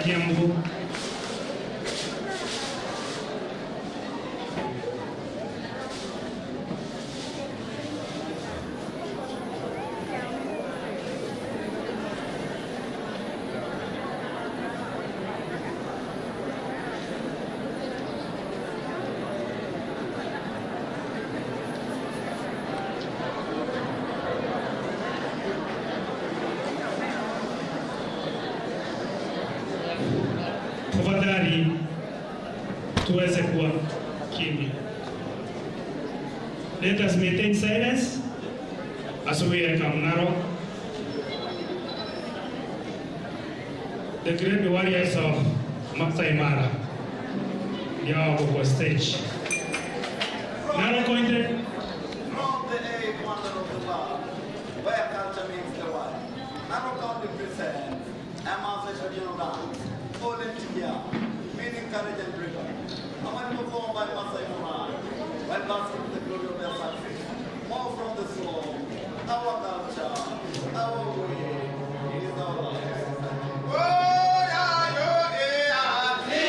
Kiambu. Tafadhali tuweze kuwa kimya. Let us maintain silence as we welcome Narok, the great warriors of Maasai Mara. Ndio wako kwa stage. Narok County. From the eighth wonder of the world, where culture meets the world, Narok County presents a Maasai traditional dance, Ole Ntikia, meaning courage and bravery. Amani performed by Maasai Moran, while basking in the glory of their success. More from the soul, our culture, our way, is our life. Oh, yeah, yo, yeah.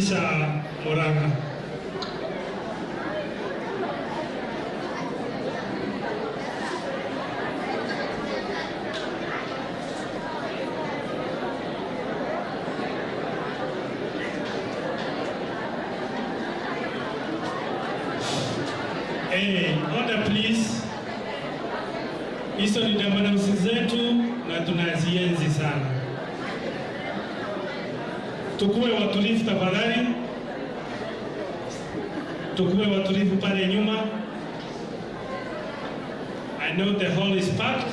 Kuwakilisha Murang'a. Hey, order please. Hizo ni damanausi zetu na tunazienzi sana. Tukuwe watulivu tafadhali, tukuwe watulivu pale nyuma. I know the hall is packed.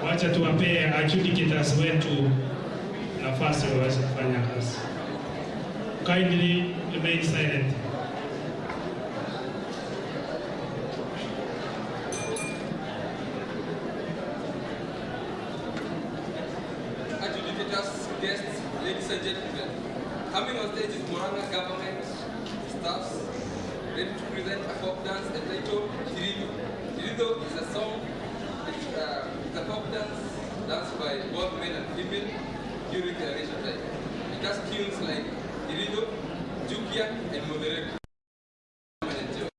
Wacha tuwapee adjudicators wetu nafasi waweze kufanya kazi. Kindly remain silent. Adjudicators, guests, ladies and gentlemen, coming on stage is Murang'a government staffs ready to present a folk dance entitled Kirindo. Kirindo is a song, it's a folk dance danced by both men and female during the leisure time. It has tunes like Kirindo, Jukia, and Modereko. Enjoy.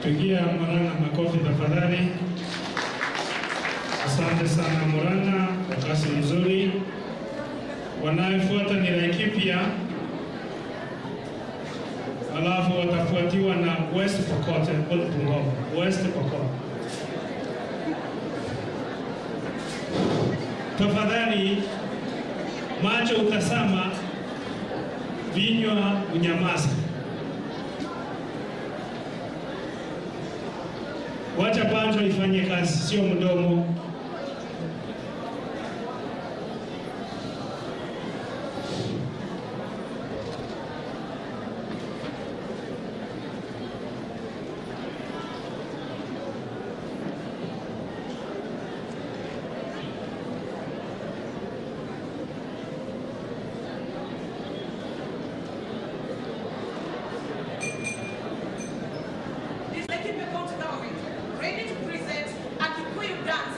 Pigia Murang'a makofi tafadhali. Asante sana Murang'a kwa kazi nzuri. Wanaofuata ni Laikipia, alafu watafuatiwa na West Pokot, Old Bungoma, West Pokot. Tafadhali macho utazama, vinywa unyamaza. Wacha macho ifanye kazi, sio mdomo. This Laikipia County government ready to present a Kikuyu dance.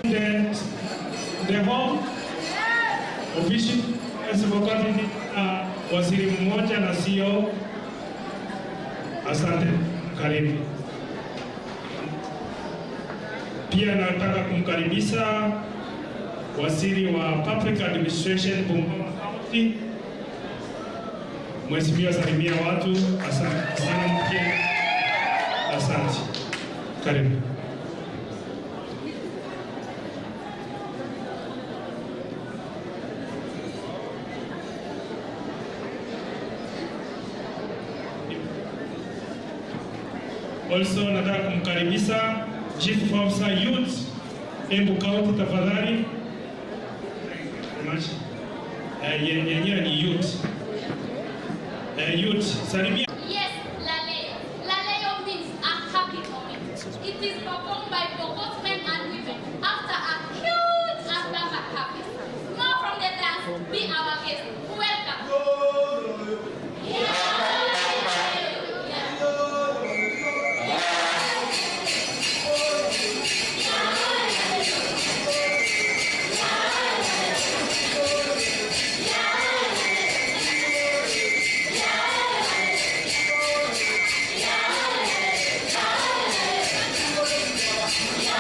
The home official waziri mmoja na CEO. Asante, karibu. Pia nataka kumkaribisha waziri wa Public Administration Bungoma County. Mheshimiwa, salimia watu. Asante sana pia. Asante. Karibu. Also nataka kumkaribisha Chief Officer Youth Embu County, tafadhali. Much. Yenyewe ni youth. Youth, salimia. Yes, Laleo. Laleo means a happy moment. It is performed by Pokot men and women after a huge Akamba harvest. More from the dance, be our guest. Welcome. Yeah. Yeah.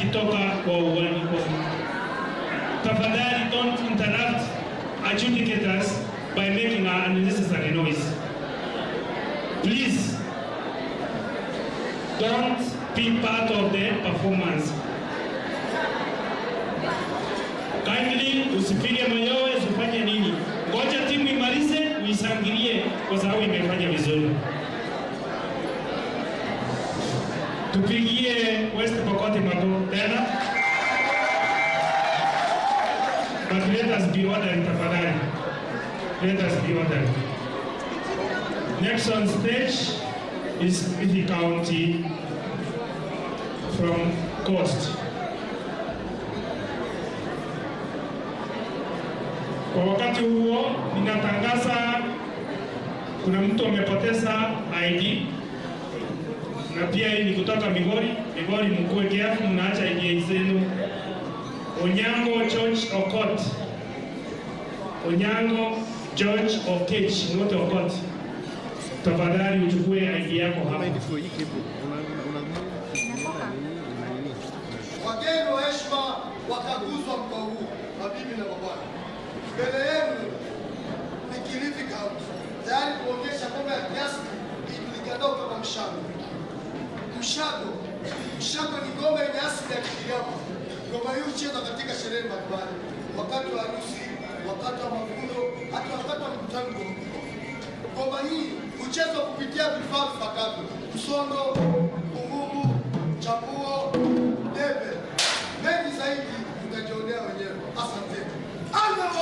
ikitoka kwa uwani kwa. Tafadhali don't interrupt adjudicators by making an unnecessary noise. Please don't be part of the performance. Kindly usipige mayowe, usifanye nini. Ngoja timu imalize, uishangilie kwa sababu imefanya vizuri. Tupigie West Pokot makofi tena. But let us be ordered, tafadhali. Let us be ordered. Next on stage is Kilifi County from Coast. Kwa wakati huo ninatangaza kuna mtu amepoteza ID na pia hii ni kutoka Migori. Migori, mkuwe careful, mnaacha ID zenu. Onyango George Okot. Onyango George Okech, not Okot. Tafadhali uchukue ID yako hapa. Wageni wa heshima, wakaguzi wa mkoa huu, mabibi na mabwana, mbele yenu ni Kilifi County, tayari kuonyesha ngoma ya kiasili ijulikanayo kama mshago. Mshago, mshago ni ngoma yenye asili ya Kigiriama. Ngoma hii huchezwa katika sherehe mbalimbali, wakati wa harusi, wakati wa mavuno, hata wakati wa mkutano mkubwa. Ngoma hii huchezwa kupitia vifaa vifuatavyo: msondo, bungubu, chapuo, debe. Mengi zaidi mtajionea wenyewe. Asante. Alo!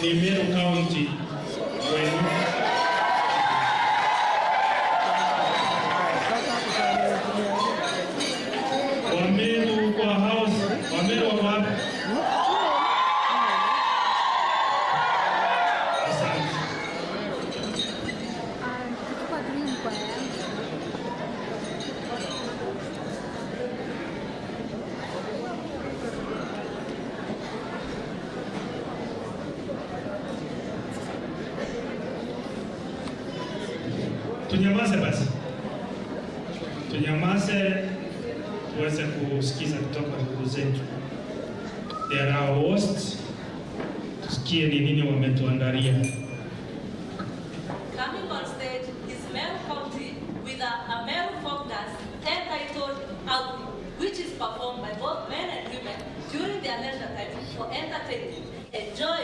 Ni Meru County wenu. Wameru kwa house, Wameru wako wapi? Asante. Kuchukua green kwa yangu. Tunyamaze basi, tunyamaze tuweze kusikiza kutoka ndugu zetu. They are our hosts. Tusikie ni nini wametuandalia. Coming on stage is Meru County with a Meru folk dance entitled Outfit, which is performed by both men and women during their leisure time for entertainment. Enjoy!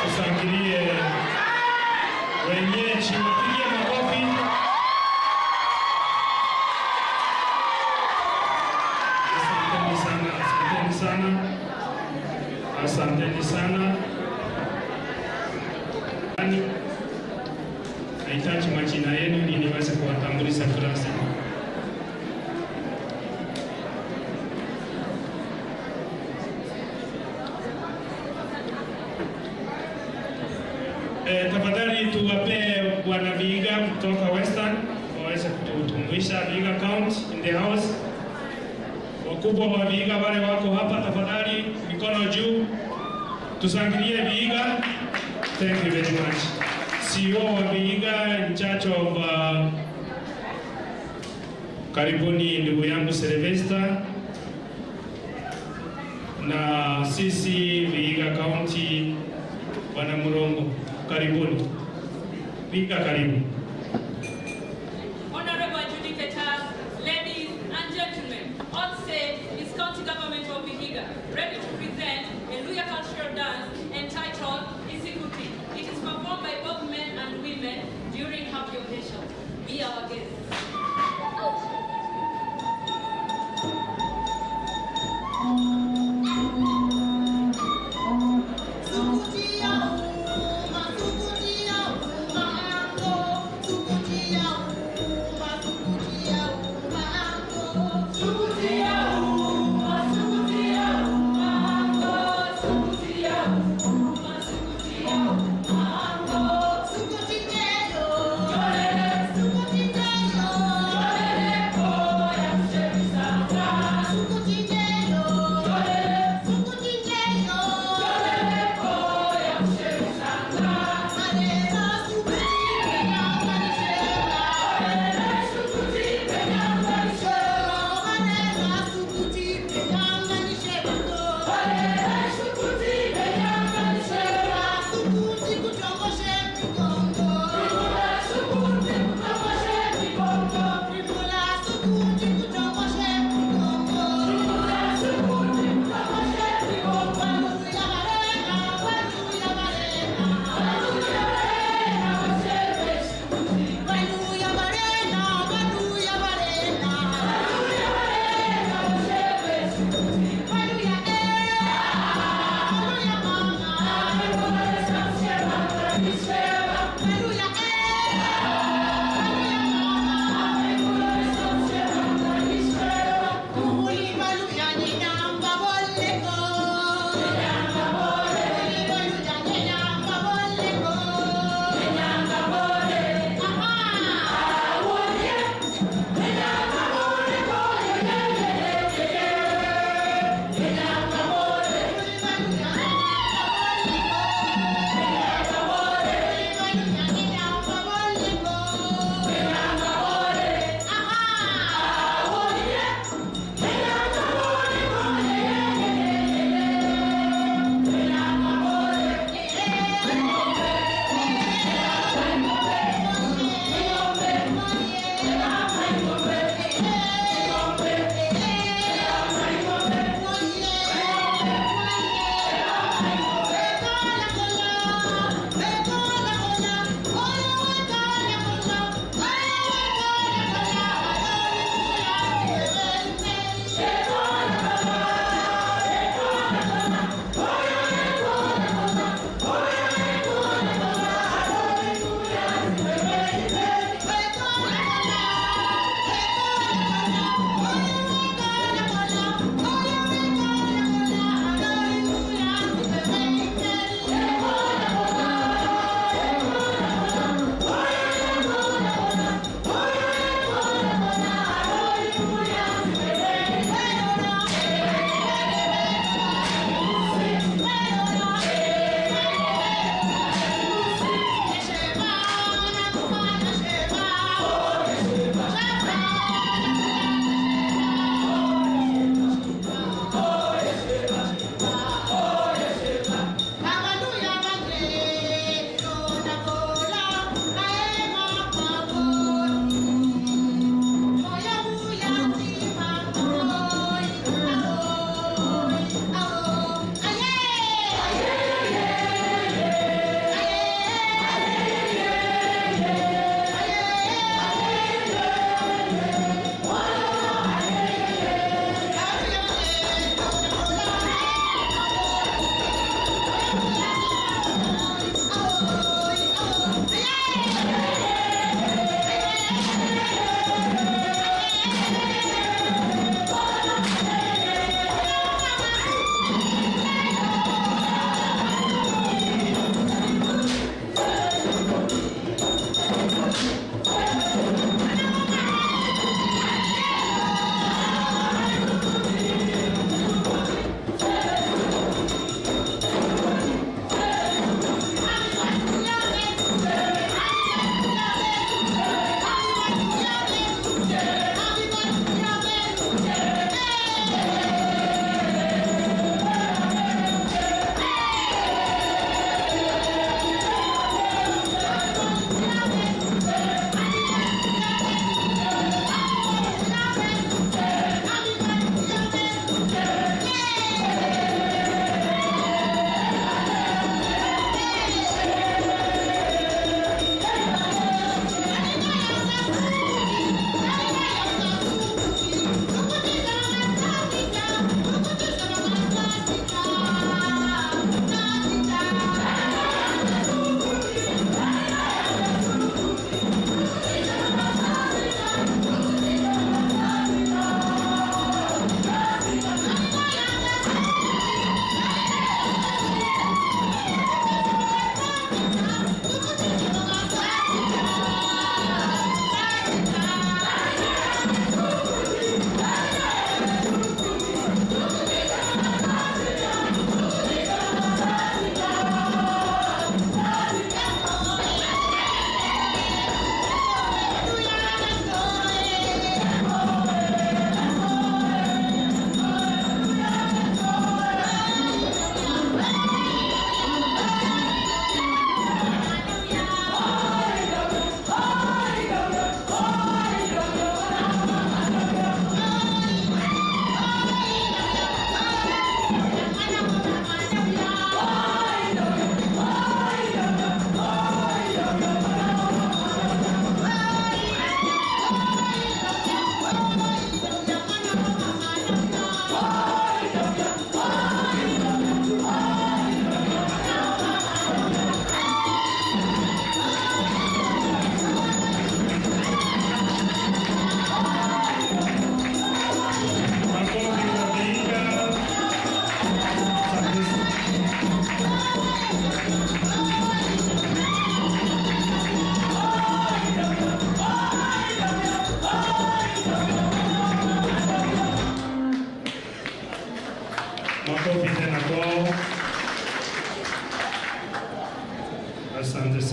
Tushangilie wenyeji, wapigie makofi. Asanteni sana, asanteni sana, asanteni sana. Yaani, nahitaji majina yenu ili niweze kuwatambulisha rasmi. Tafadhali tuwapee Bwana Vihiga kutoka Western waweze kututumbuisha. Vihiga County in the house. Wakubwa wa Vihiga wale wako hapa, tafadhali mikono juu, tushangilie Vihiga. Thank you very much. CEO wa Vihiga in charge of karibuni ndugu yangu Sylvester na sisi Vihiga County, Bwana Murongo, karibuni. Vihiga, karibu. Honorable adjudicators, ladies and gentlemen, on stage is County Government of Vihiga, ready to present a Luhya cultural dance entitled Isikuti. It is performed by both men and women during happy occasions. Be our guests. Sukutia uma, sukutia uma, ango.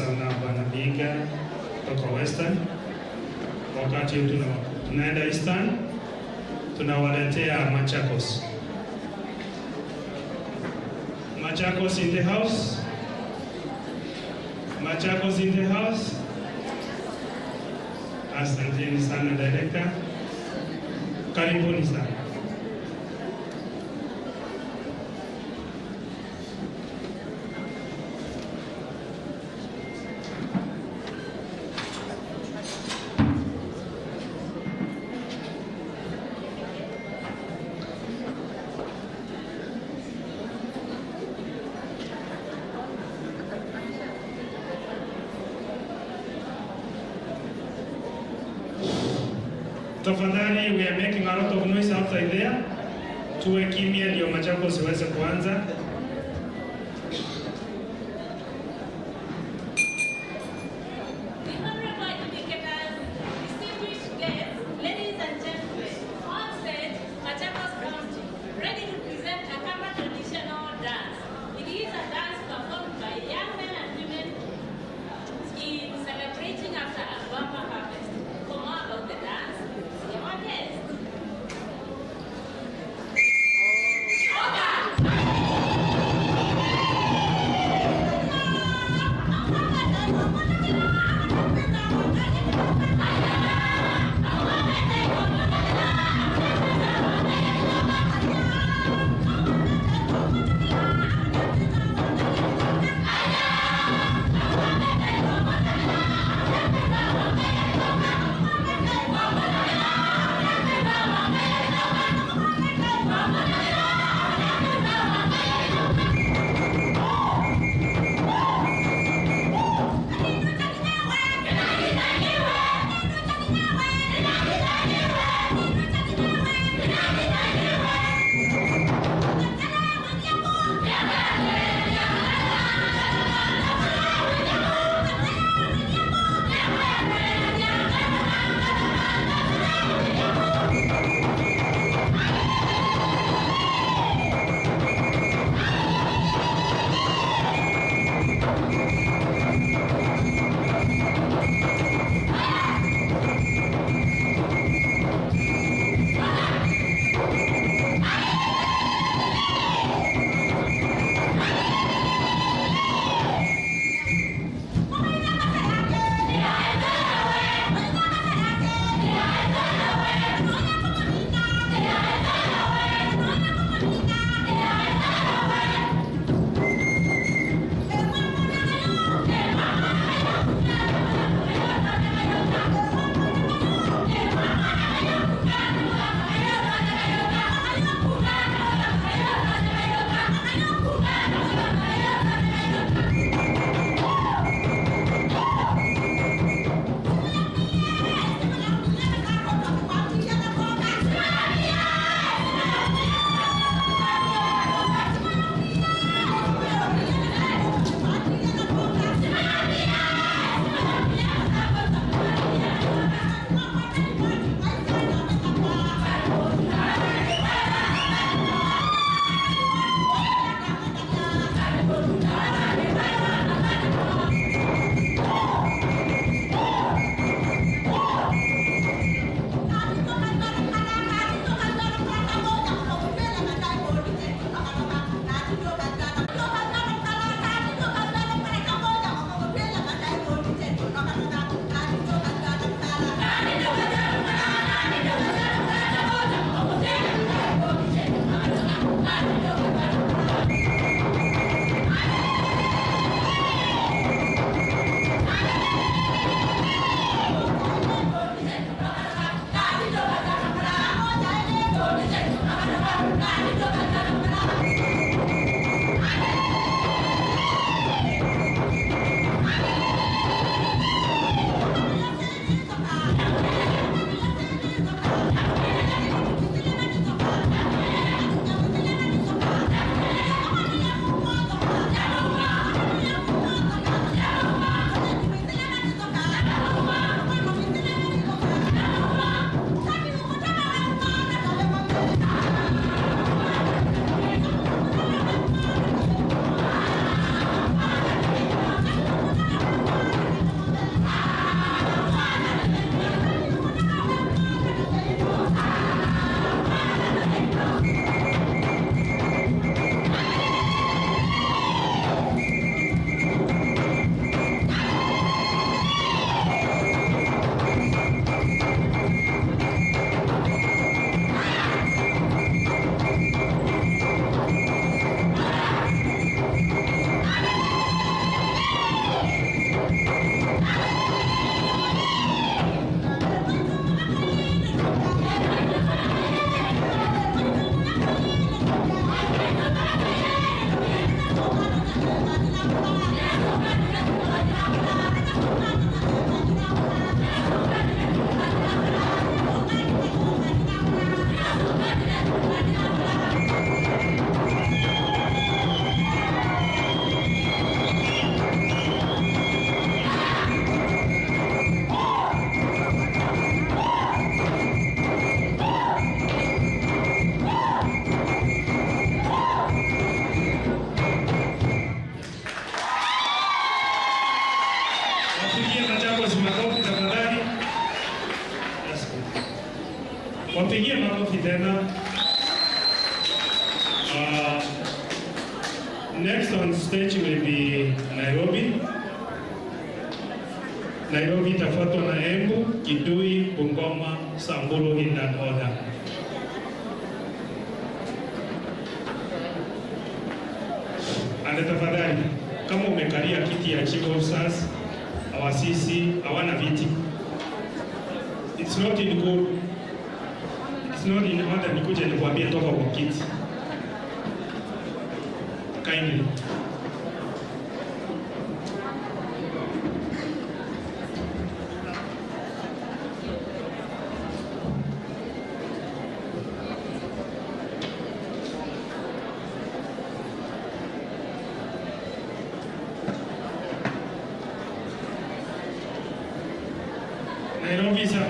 sana Bwana Biga kutoka Western. Wakati huu tunaenda Eastern, tunawaletea Machakos. Machakos in the house. Machakos in the house. Asanteni sana director. Karibuni sana. Tafadhali, we are making a lot of noise outside there. Tuwe kimya ndio Machakos iweze kuanza. The honorable adjudicators, distinguished guests, ladies and gentlemen, on stage, Machakos County, ready to present a Kamba traditional dance. It is a dance performed by young men and women in celebrating after a bumper harvest. For more about the dance, see our guest. Wapigie Machakos makofi tafadhali. That's good. Wapigie makofi tena. Next on stage will be Nairobi. Nairobi itafuatwa na Embu, Kitui, Bungoma, Samburu in that order. And tafadhali, kama umekalia kiti ya chief officers, awasisi hawana viti. It's not in good. It's not in order nikuje nikwambie toka kwa kiti. Kindly. Nairobi, sir.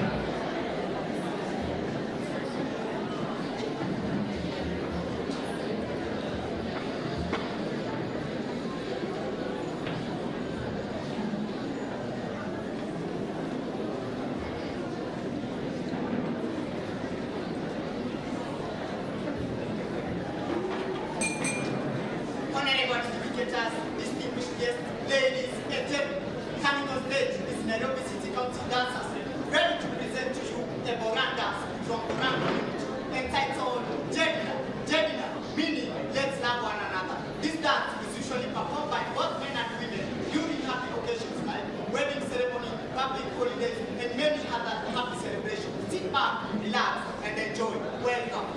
Honorable adjudicators, distinguished guests, ladies and gentlemen, coming on stage is Nairobi City County Dancers, ready to present to you a Boran dance from Boran community entitled Jedina. Jedina, meaning let's love one another. This dance is usually performed by both men and women during happy occasions like wedding ceremony, public holidays, and many other happy celebrations. Sit back, relax, and enjoy. Welcome.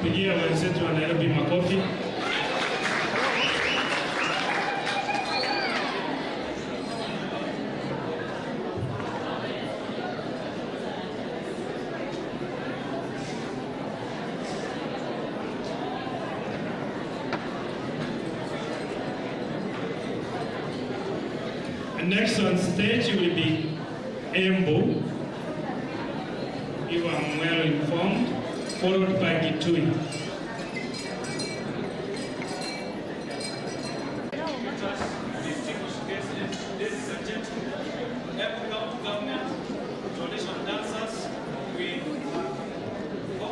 Pigia wenzetu wa Nairobi makofi. And next on stage will be Embu, if I'm well informed, followed by Kitui. Distinguished guests, ladies and gentlemen, Embu County Government, traditional dancers with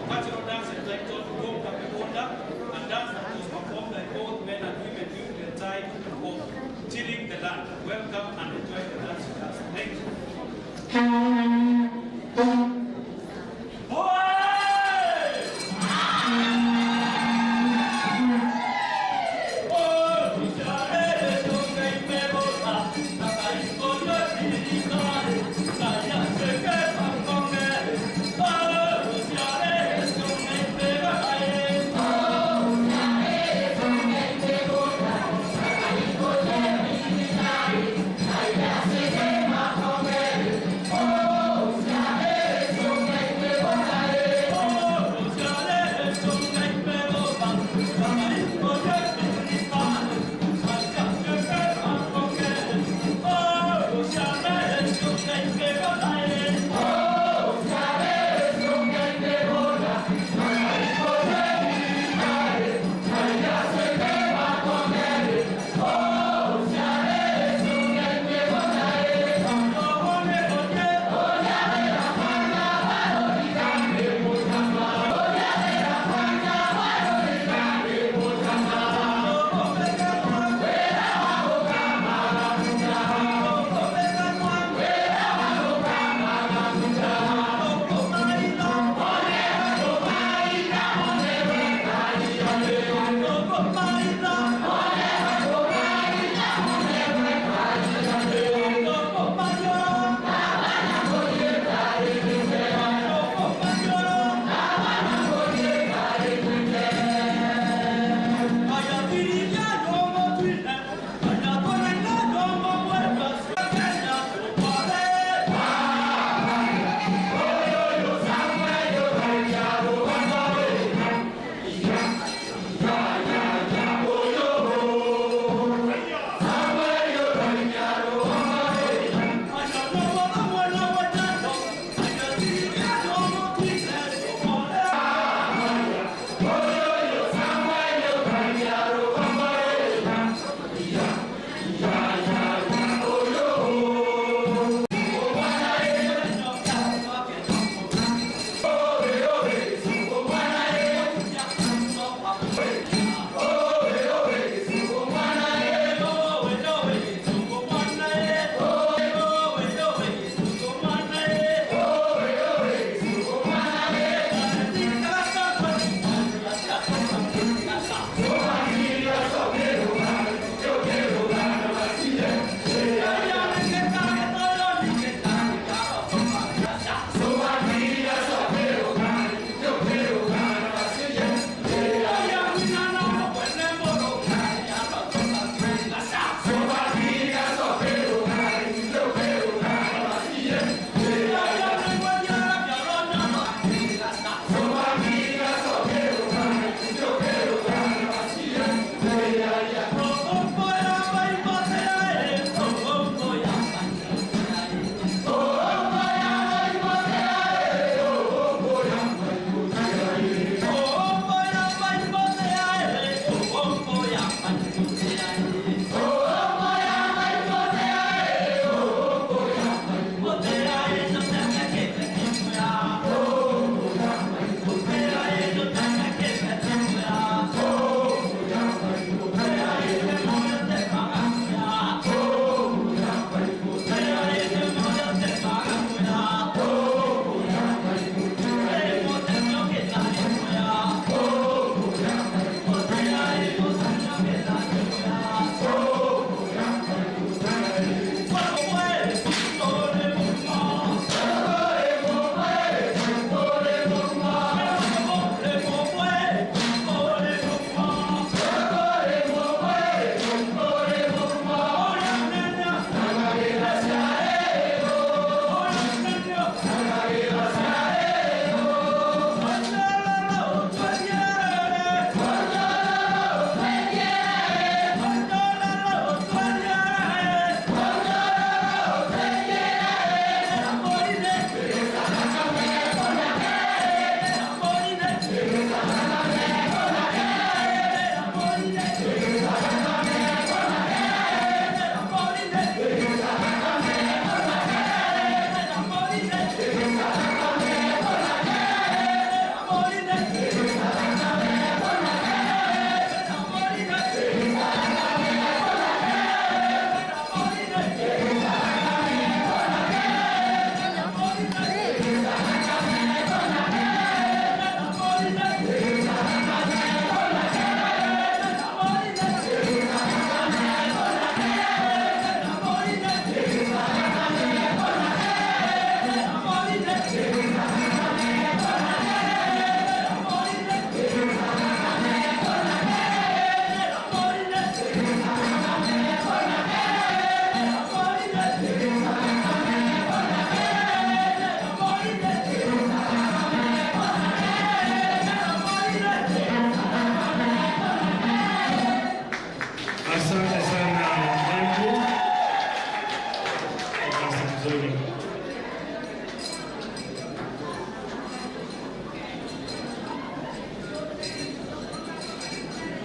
cultural dance entitled Gonga Mekonda, a dance that was performed by both men and women during the time of tilling the land. Welcome and enjoy the dance with us. Thank you. Boy!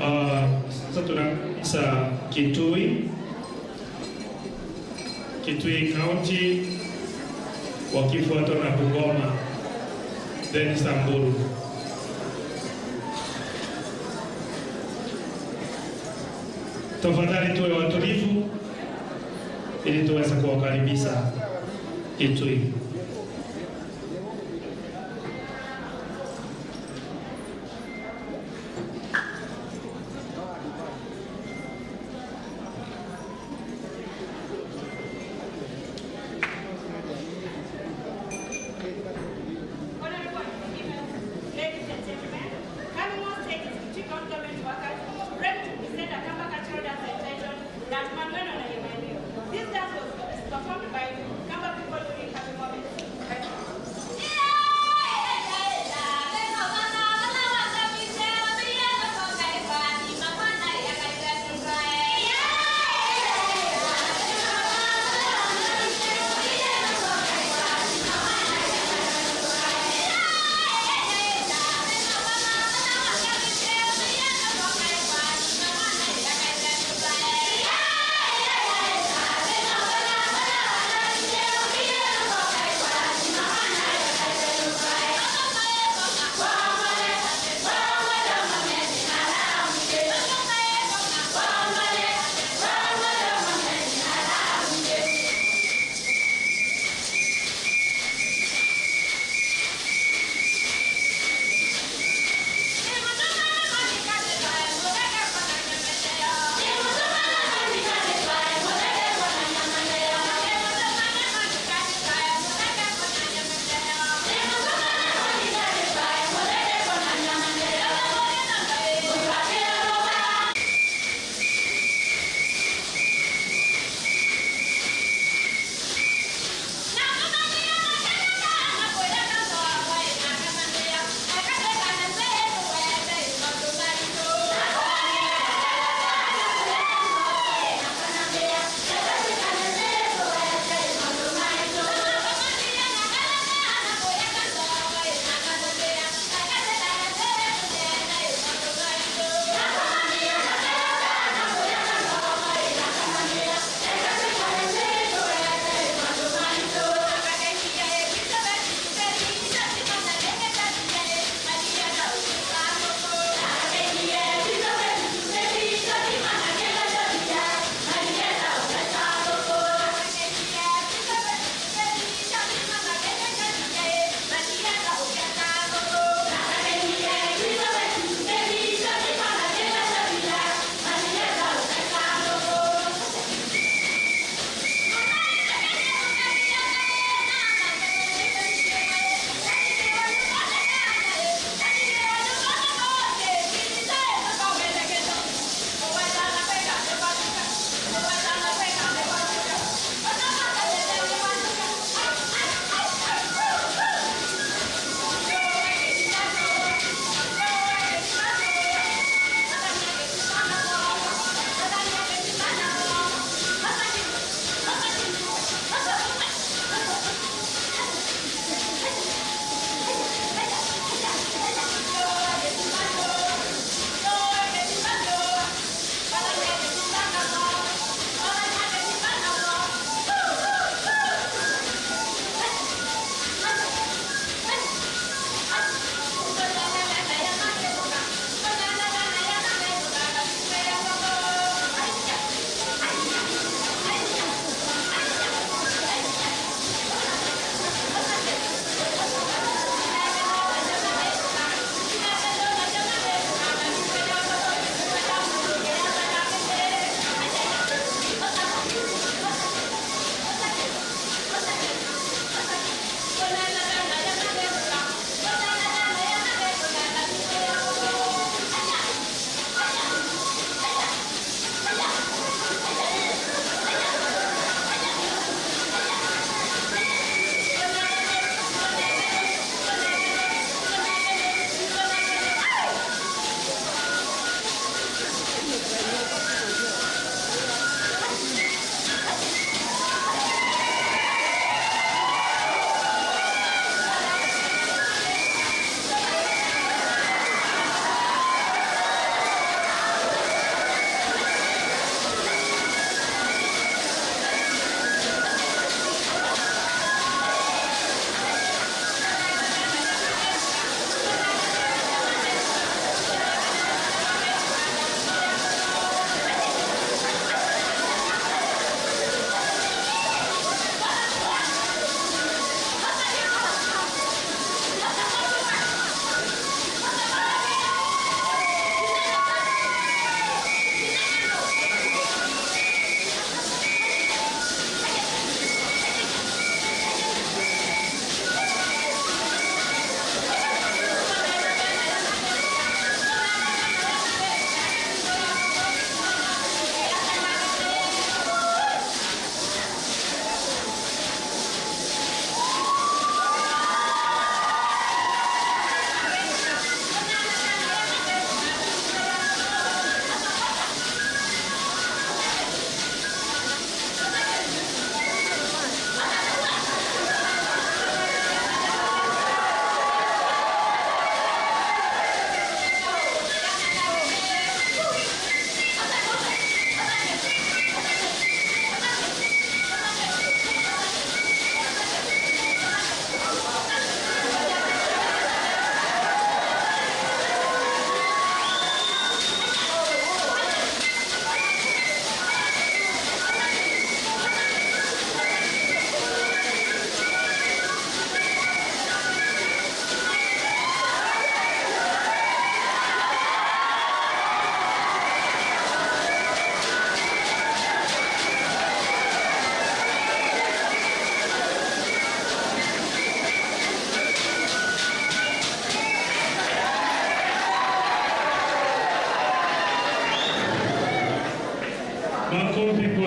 Sasa tunakaribisha Kitui, Kitui County wakifuatwa na Bungoma, then Samburu. Tafadhali tuwe watulivu ili tuweze kuwakaribisha Kitui. Honorable Speaker, ladies and gentlemen, coming on stage is Kitui County Government workers ready to present a Kamba cultural dance entitled That Manuel na Yemaeneo. This dance was performed by Kamba people during happy moments.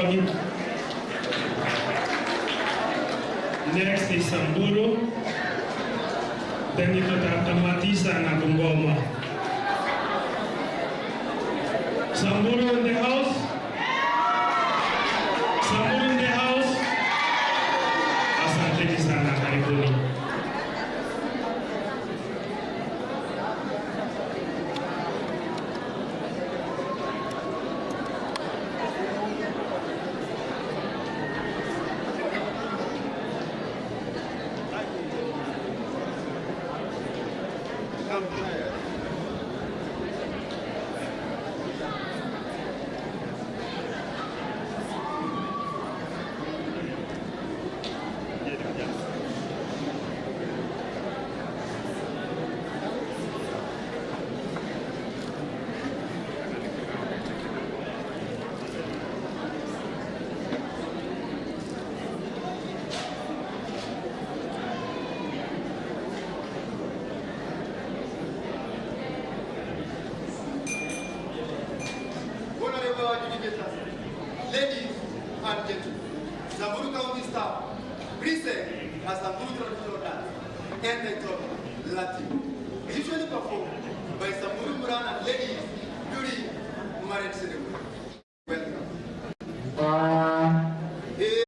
kwa kiti. Next is Samburu. Then tutatamatisha na Bungoma. Samburu in the house. Samburu in the house. Asanteni sana, karibuni. Honorable adjudicators, ladies and gentlemen, Samburu County staff, present a Samburu traditional dance entitled Latin, usually performed by Samburu Murana ladies during marriage ceremony. Welcome. Yeah.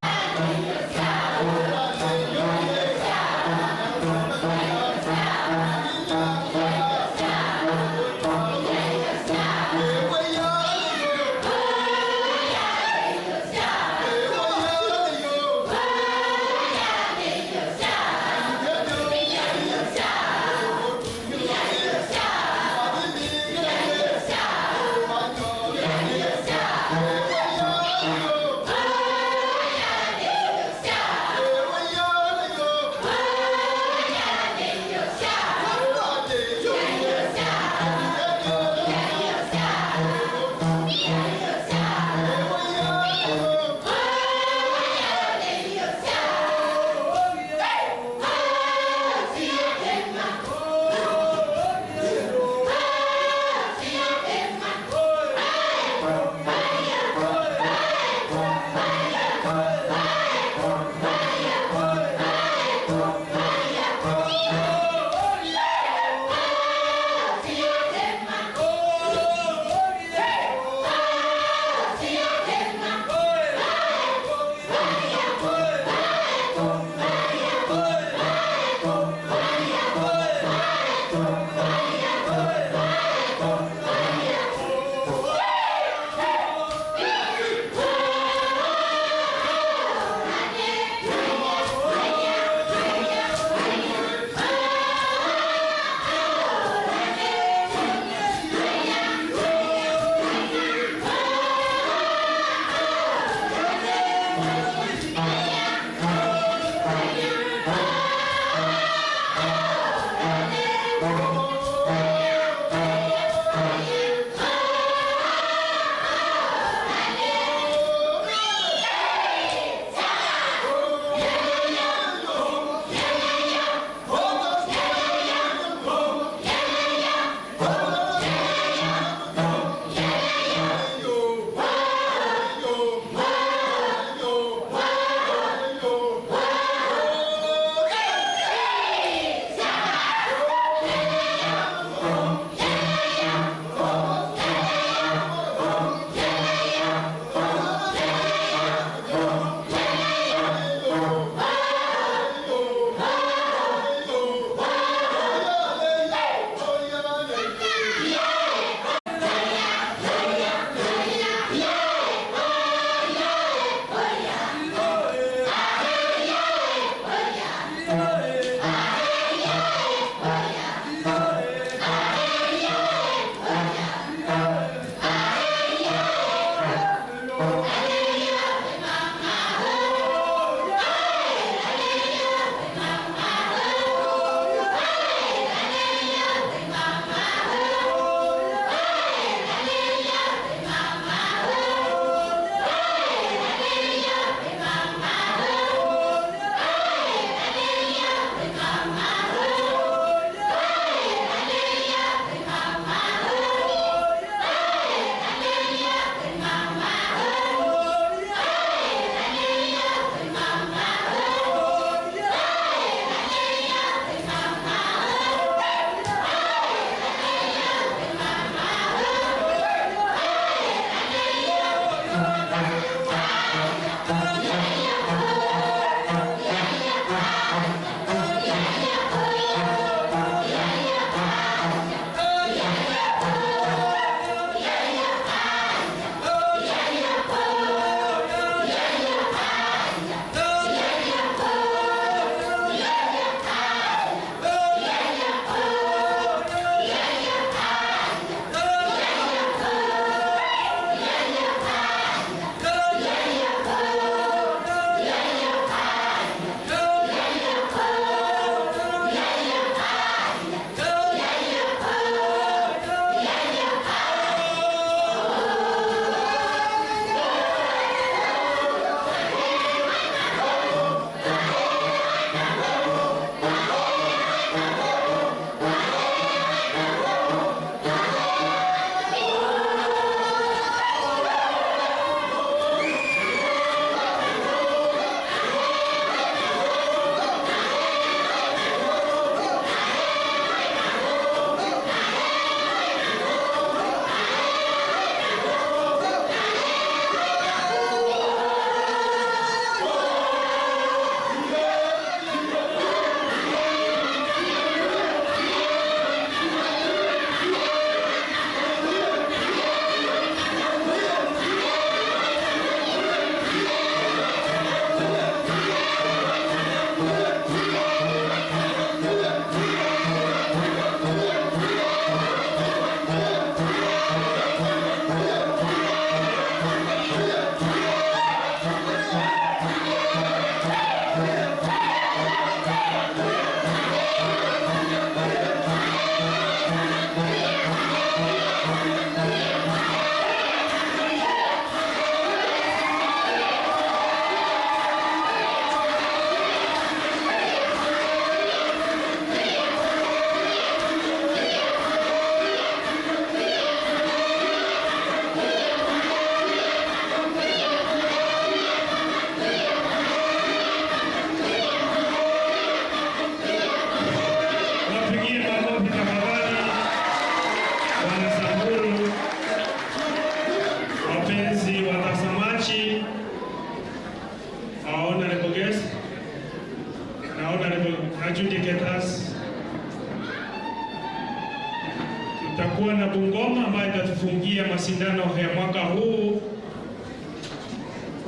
Tutakuwa na Bungoma ambayo itatufungia mashindano ya mwaka huu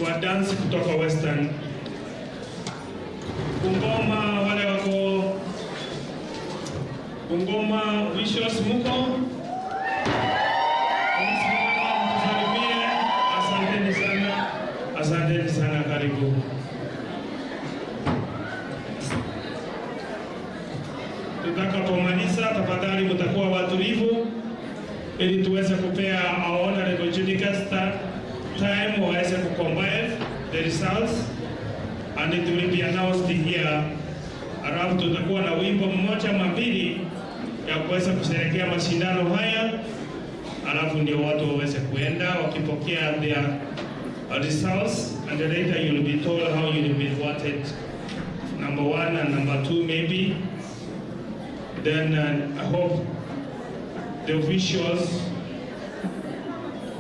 wa dance kutoka Western. Bungoma, wale wako Bungoma Visuals, muko? Msimama mtusalimie. Asanteni sana, asanteni sana, karibu. Tutakapomaliza, tafadhali mtakuwa watulivu ili tuweze kupea our honorable adjudicators time waweze kucompile the results and it will be announced here. Alafu tutakuwa na wimbo mmoja ama mbili ya kuweza kusherehekea mashindano haya, alafu ndio watu waweze kuenda wakipokea their results, and later you will be told how you will be rewarded, number one and number two maybe. Then I hope the officials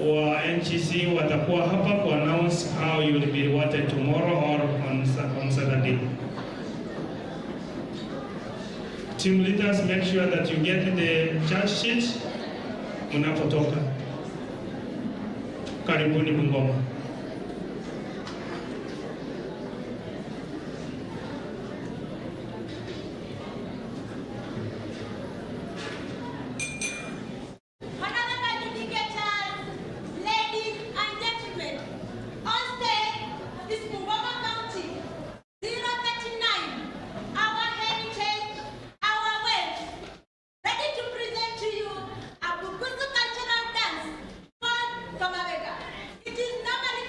wa NGC watakuwa hapa ku announce how you will be rewarded tomorrow or on Saturday. Team leaders, make sure that you get the judge sheet mnapotoka. Karibuni Bungoma. Honorable adjudicators, ladies and gentlemen, on stage is Bungoma County 039, our heritage, our wealth. Ready to present to you a Bukusu cultural dance called Kamabega. It is normally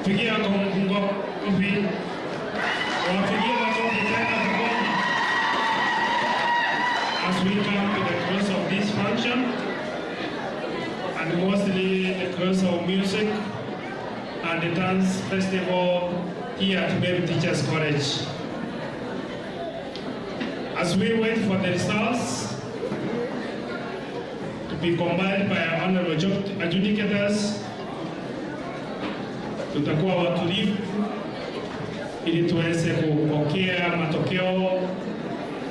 Pigia makofi, wapigie makofi tena kidogo. As we come to the close of this function, and mostly the close of music and the dance festival here at Meru Teachers College. As we wait for the results to be compiled by our honorable adjudicators, tutakuwa watulivu ili tuweze kupokea matokeo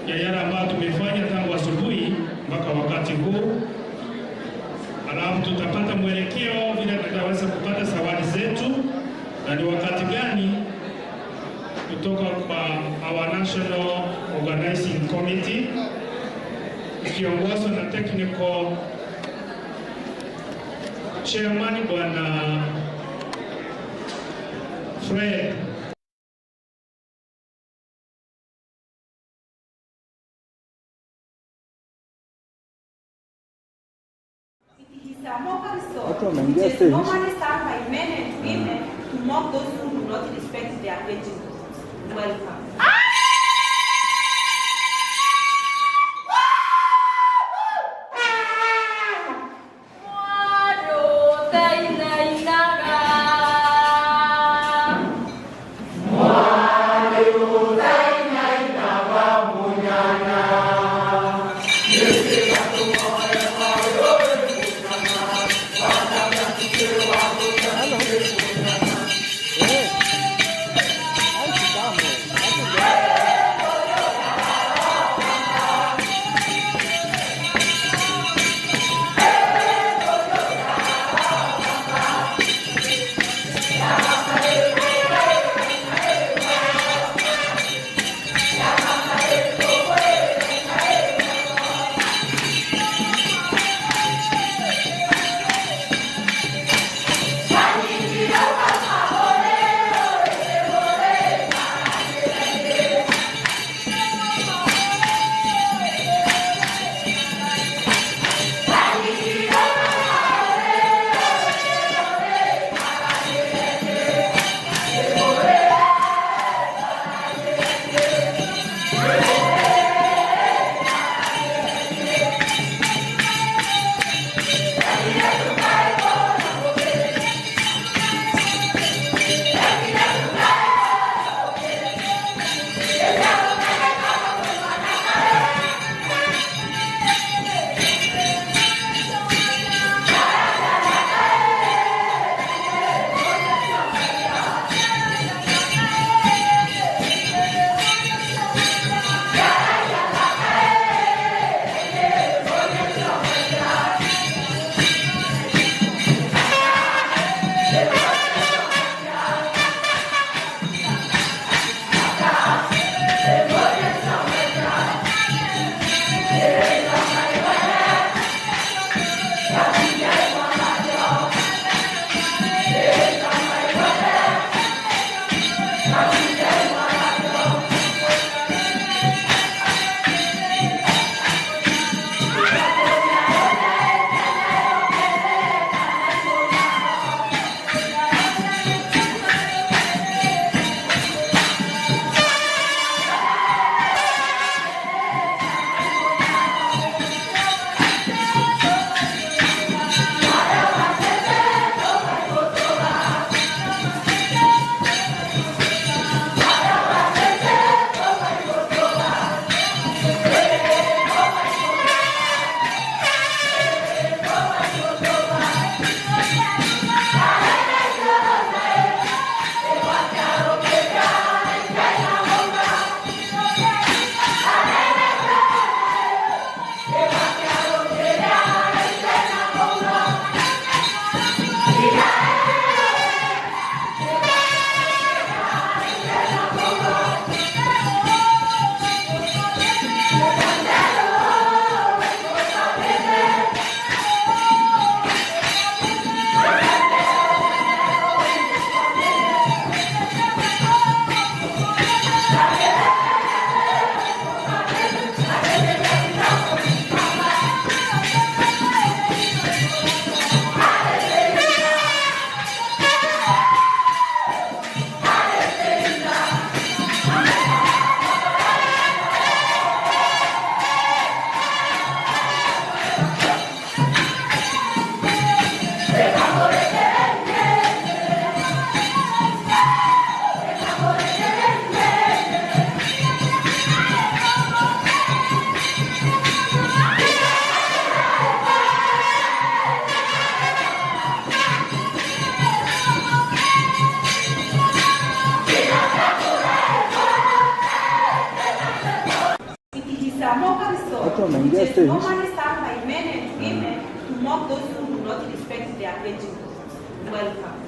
ya yale ambayo tumefanya tangu asubuhi mpaka wakati huu, alafu tutapata mwelekeo vile tutaweza kupata zawadi zetu na ni wakati gani kutoka kwa our National Organizing Committee ikiongozwa na technical chairman, Bwana Fred. It is a mockery song, Watu which wameingia is stage. normally sung by men and women to mock those who do not respect their age groups. Welcome. Eh. Ai, kitambo. Which is stage. normally sung by men and women to mock those who do not respect their aging groups. Welcome.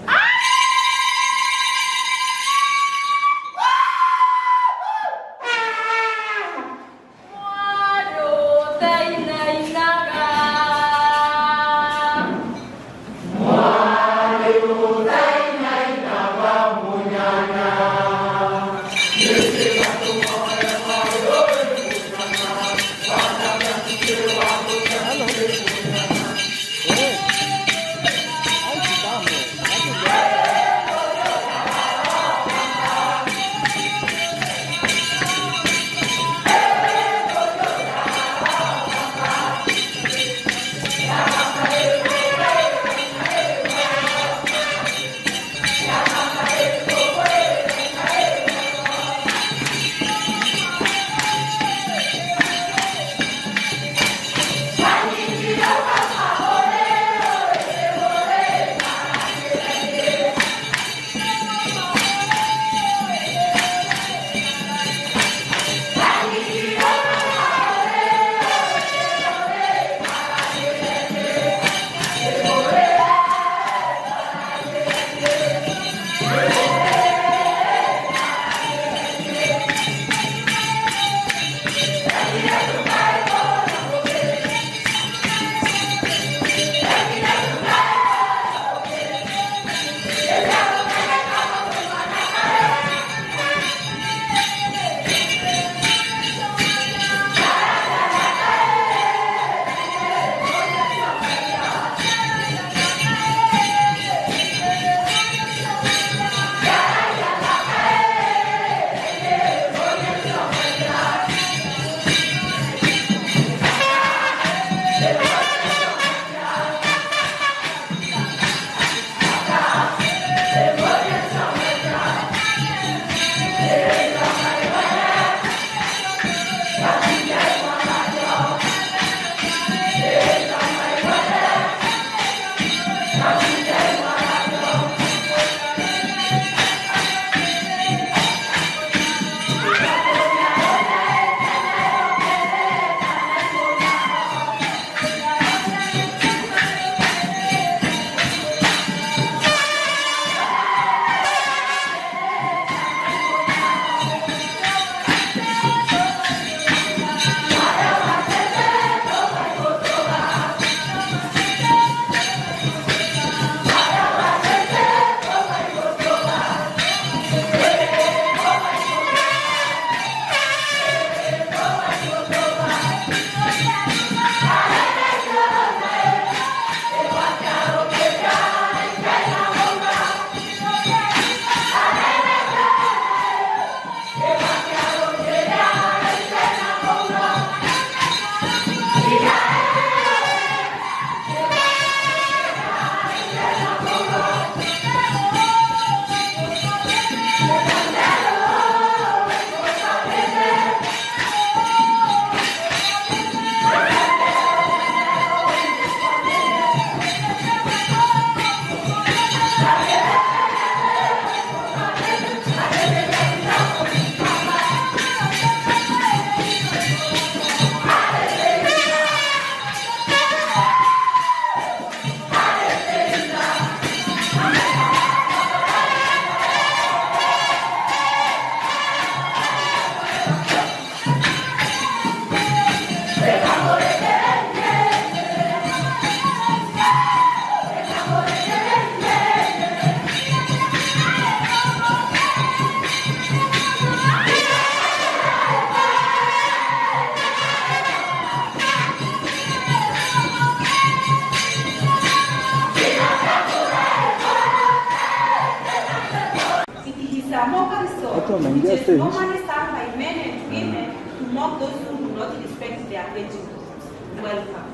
It is a mockery song, Watu which wameingia is stage. normally sung by men and women to mock those who do not respect their aging groups. Welcome.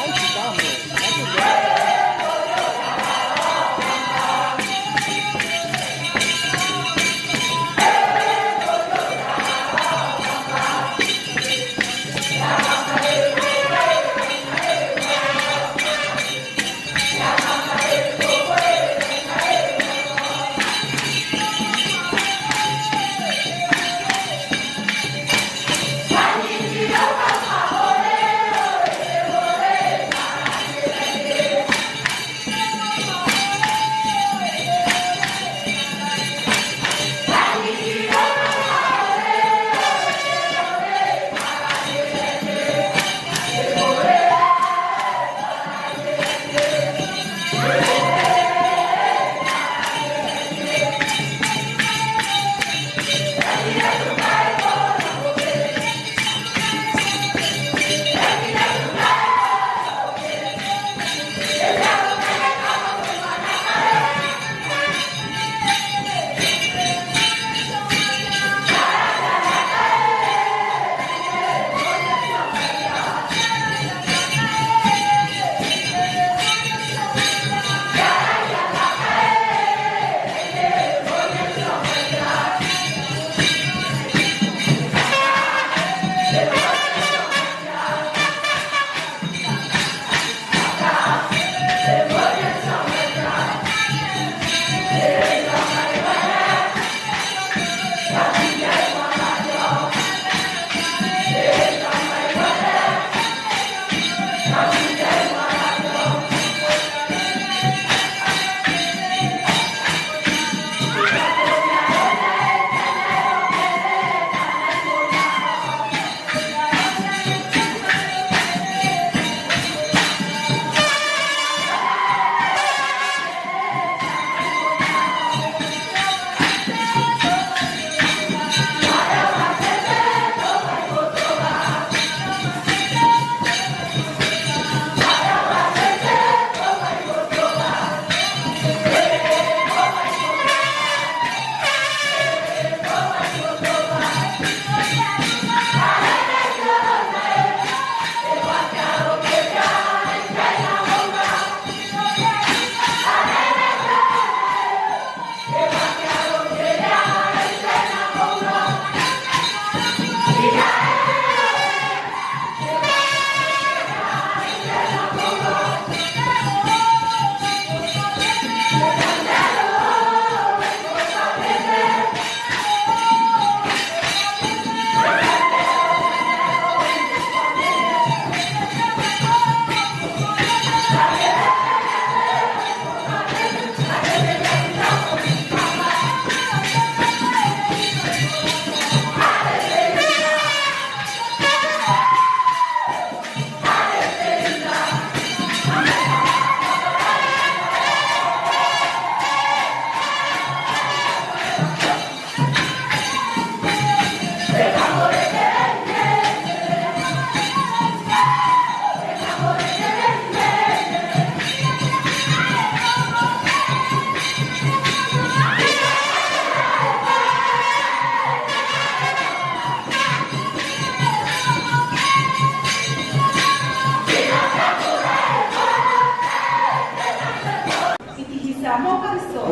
Hello.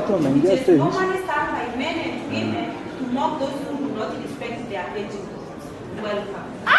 Watu wameingia It is stage. normally sung by men and women to mock those who do not respect their age groups. Welcome.